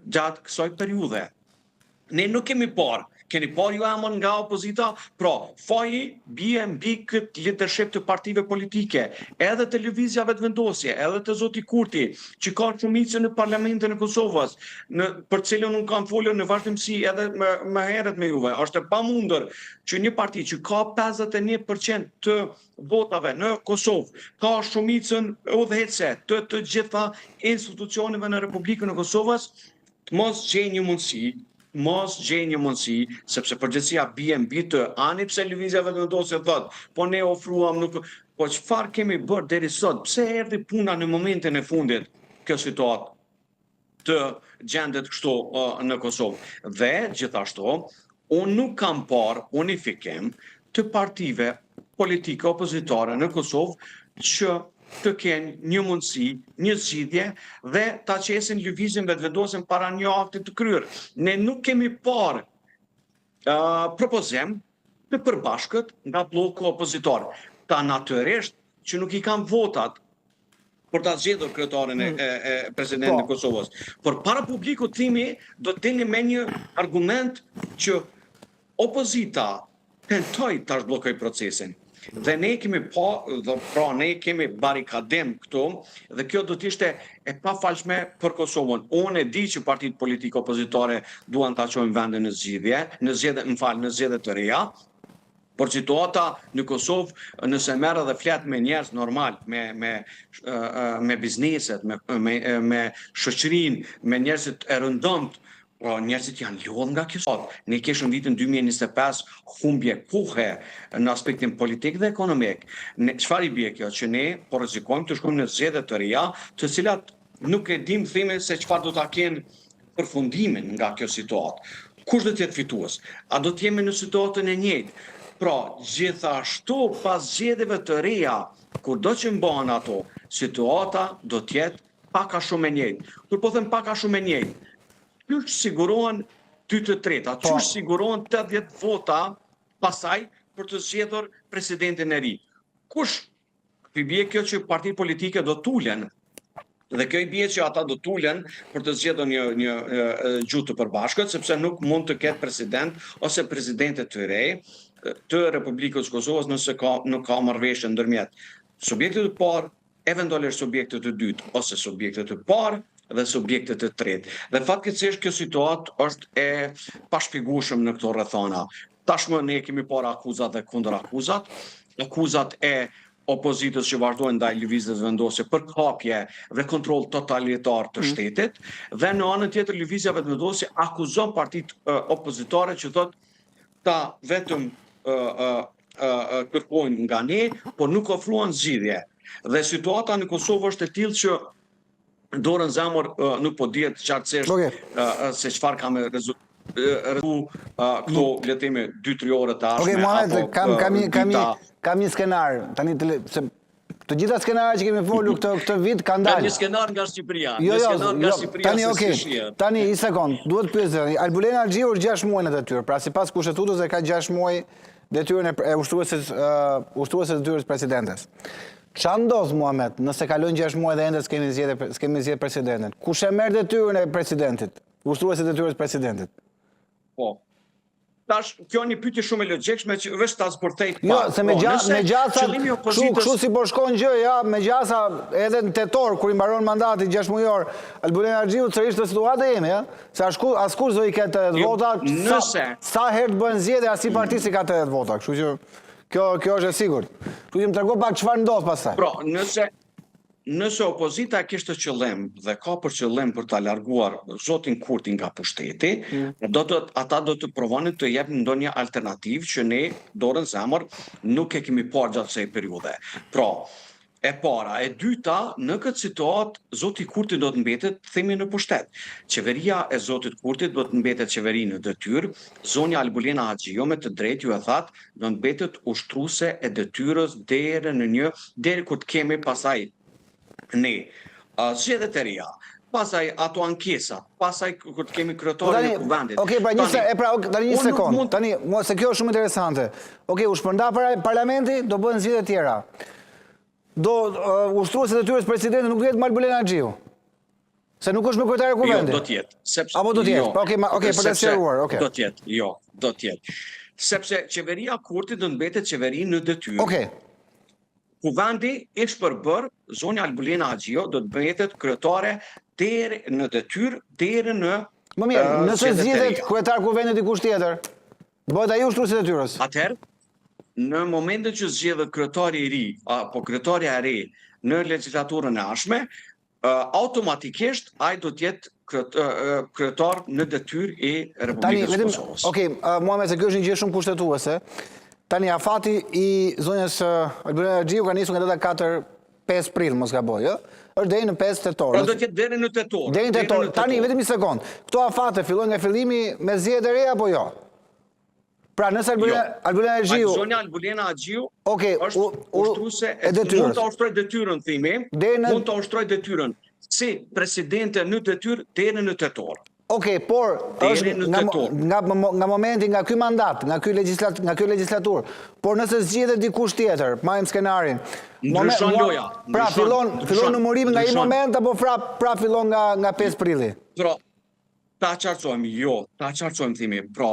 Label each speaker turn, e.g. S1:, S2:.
S1: gjatë kësaj periudhe. Ne nuk kemi parë, keni parë ju emër nga opozita, pra faji bie mbi këtë leadership të partive politike, edhe të Lëvizja Vetëvendosje, edhe të zoti Kurti, që ka shumicën në Parlamentin e Kosovës, në për cilën unë kam folur në vazhdimësi edhe më, më herët me juve. Është e pamundur që një parti që ka 51% të votave në Kosovë, ka shumicën udhëheqëse të të gjitha institucioneve në Republikën e Kosovës, të mos gjejë një mundësi, mos gjejë një mundësi, sepse përgjegjësia bie mbi të, ani pse Lëvizja Vetëvendosje thotë, po ne ofruam nuk, po çfarë kemi bërë deri sot? Pse erdhi puna në momentin e fundit kjo situatë të gjendet kështu në Kosovë? Dhe gjithashtu, unë nuk kam parë unifikim të partive politike opozitare në Kosovë që të kenë një mundësi, një zgjidhje dhe ta qesin lëvizjen Vetëvendosjen para një akti të kryer. Ne nuk kemi parë uh, propozim të përbashkët nga blloku opozitar. Ta natyrisht që nuk i kanë votat për ta zgjedhur kryetarin e, mm. e, e presidentin e po. Kosovës. Por para publikut thimi do të dilni me një argument që Opozita tentoi ta zhbllokojë procesin dhe ne kemi pa, dhe pra ne kemi barrikadim këtu dhe kjo do të ishte e pafalshme për Kosovën. Unë e di që partitë politike opozitare duan ta çojnë vendin në zgjidhje, në zgjedhje, më fal, në zgjedhje të reja, por situata në Kosovë, nëse merr edhe flet me njerëz normal, me me me bizneset, me me me shoqërinë, me njerëzit e rëndomtë, Pra njerëzit janë lodhë nga kjo situatë. Ne kishim vitin 2025 humbje kohe në aspektin politik dhe ekonomik. Ne çfarë i bie kjo? Që ne po rrezikojmë të shkojmë në zgjedhje të reja, të cilat nuk e dim themi se çfarë do ta kenë përfundimin nga kjo situatë. Kush do të jetë fitues? A do të jemi në situatën e njëjtë? Pra, gjithashtu pas zgjedhjeve të reja, kurdo që mbahen ato, situata do të jetë pak a shumë e njëjtë. Kur po them pak a shumë e njëjtë, qysh sigurohen 2 të treta, po. qysh sigurohen 80 vota pasaj për të zgjedhur presidentin e ri. Kush i bie kjo që partitë politike do t'ulen dhe kjo i bie që ata do t'ulen për të zgjedhur një një gjuhë të përbashkët sepse nuk mund të ketë president ose presidente të re të Republikës së Kosovës nëse ka nuk ka marrëveshje ndërmjet subjektit të parë eventualisht subjektit të dytë ose subjektit të parë dhe subjektit të tretë. Dhe fatkeqësisht kjo situatë është e pashpjegueshme në këto rrethana. Tashmë ne kemi parë akuzat dhe kundërakuzat, akuzat e opozitës që vazhdojnë ndaj Lëvizjes Vetëvendosje për kapje dhe kontroll totalitar të mm. shtetit dhe në anën tjetër Lëvizja Vetëvendosje akuzon partitë opozitare që thotë ta vetëm kërkojnë nga ne, por nuk ofruan zgjidhje. Dhe situata në Kosovë është e tillë që dorën n'zemër nuk po dihet qartësisht okay. se çfarë ka me rezultu këto le të themi 2-3 orë të ardhshme
S2: okay, Muhamet, kam kam një kam një kam një skenar tani të se Të gjitha skenarët që kemi folur këtë këtë vit kanë dalë.
S1: Kam një skenar nga Shqipëria.
S2: Jo, jo, nga jo, Shqipëria tani okay. Tani një sekond, duhet të pyes tani. Albulena Haxhiu është 6 muaj në detyrë. Pra sipas kushtetutës e ka 6 muaj detyrën e ushtrueses uh, ushtrueses së detyrës presidentes. Ça ndodh Muhamet, nëse kalojnë 6 muaj dhe ende s'kemi zgjedhje s'kemi zgjedhë presidentin? Kush e merr detyrën e presidentit? Ushtrueses së detyrës presidentit.
S1: Po. Tash, kjo një pyetje shumë e logjikshme që veç ta zbërthej
S2: pak. Jo, se me po, gjasa, me gjasa, kështu, kështu si po shkon gjëja, me gjasa edhe në tetor, kur i mbaron mandati 6 mujor, Albulena Haxhiu sërish në situatë jemi, ja? Se ashku, askush s'do i ketë 80 jo, vota,
S1: nëse...
S2: sa, sa herë të bëhen zgjedhje, asnjë parti s'i ka 80 vota, kështu që kjo, kjo është e sigurt. Kështu që më trego pak çfarë ndodh pastaj.
S1: Pra, nëse, Nëse opozita kishte qëllim dhe ka për qëllim për ta larguar zotin Kurti nga pushteti, mm. do të ata do të provonin të jepnin ndonjë alternativë që ne dorën n'zemër nuk e kemi parë gjatë kësaj periudhe. Pra, e para, e dyta, në këtë situatë zoti Kurti do të mbetet themi në pushtet. Qeveria e zotit Kurtit do të mbetet qeveri në detyrë, zonja Albulena Haxhiu me të drejtë ju e thatë, do të mbetet ushtruese e detyrës deri në një deri kur të kemi pasaj ne zgjedhjet e reja, pasaj ato ankesat, pasaj kur të kemi kryetarin e
S2: kuvendit. Okej, pra një se, e pra, tani një sekond. Tani, mua se kjo është shumë interesante. Okej, u shpërnda para parlamenti, do bëhen zgjedhje të tjera. Do uh, ushtruese e detyrës presidentit nuk do jetë Albulena Haxhiu. Se nuk është më kryetare e Kuvendit.
S1: Jo, do të jetë. Sepse
S2: Apo do të jetë.
S1: Jo,
S2: po, okay, okay, për të sqaruar, okay.
S1: Do të jetë. Jo, do të jetë. Sepse qeveria Kurti do të mbetet qeveri në detyrë.
S2: Okej.
S1: Kuvendi i shpërbërë, zonja Albulena Haxhiu do të mbetet kryetare deri në detyrë deri në
S2: Më mirë, nëse zgjidhet kryetar Kuvendit dikush tjetër, bëhet ai ushtrues i detyrës.
S1: Atëherë, në momentin që zgjidhet kryetari i ri apo kryetarja e re në legjislaturën e ardhshme, automatikisht ai do të jetë kryetar në detyrë i Republikës së Kosovës.
S2: Okej, Muhamet, se kjo është një gjë shumë kushtetuese. Tani afati i zonjës Albulena Haxhiu ka nisur nga data 4 5 prill, mos gaboj, ë? Është deri në 5 tetor.
S1: Pra do të jetë deri në tetor.
S2: Deri në tetor. Tani vetëm një sekond. Këto afate fillojnë nga fillimi me zgjedhjet e reja apo jo? Pra nëse Albulena
S1: jo.
S2: Albulena Haxhiu
S1: Zonja Albulena Haxhiu
S2: okay,
S1: është ushtruese e detyrës. Mund ta ushtrojë detyrën thimi, mund ta ushtrojë detyrën si presidente në detyrë deri në tetor.
S2: Okej, por është nga, nga, nga momenti nga ky mandat, nga ky legjislat, nga kjo legjislaturë. Por nëse zgjidhet dikush tjetër, marrim skenarin.
S1: Ndryshon loja.
S2: Pra fillon fillon numërimi nga ai moment apo pra pra fillon nga nga 5 prilli?
S1: Pra, ta qartësojmë, jo, ta qartësojmë thimi. Pra,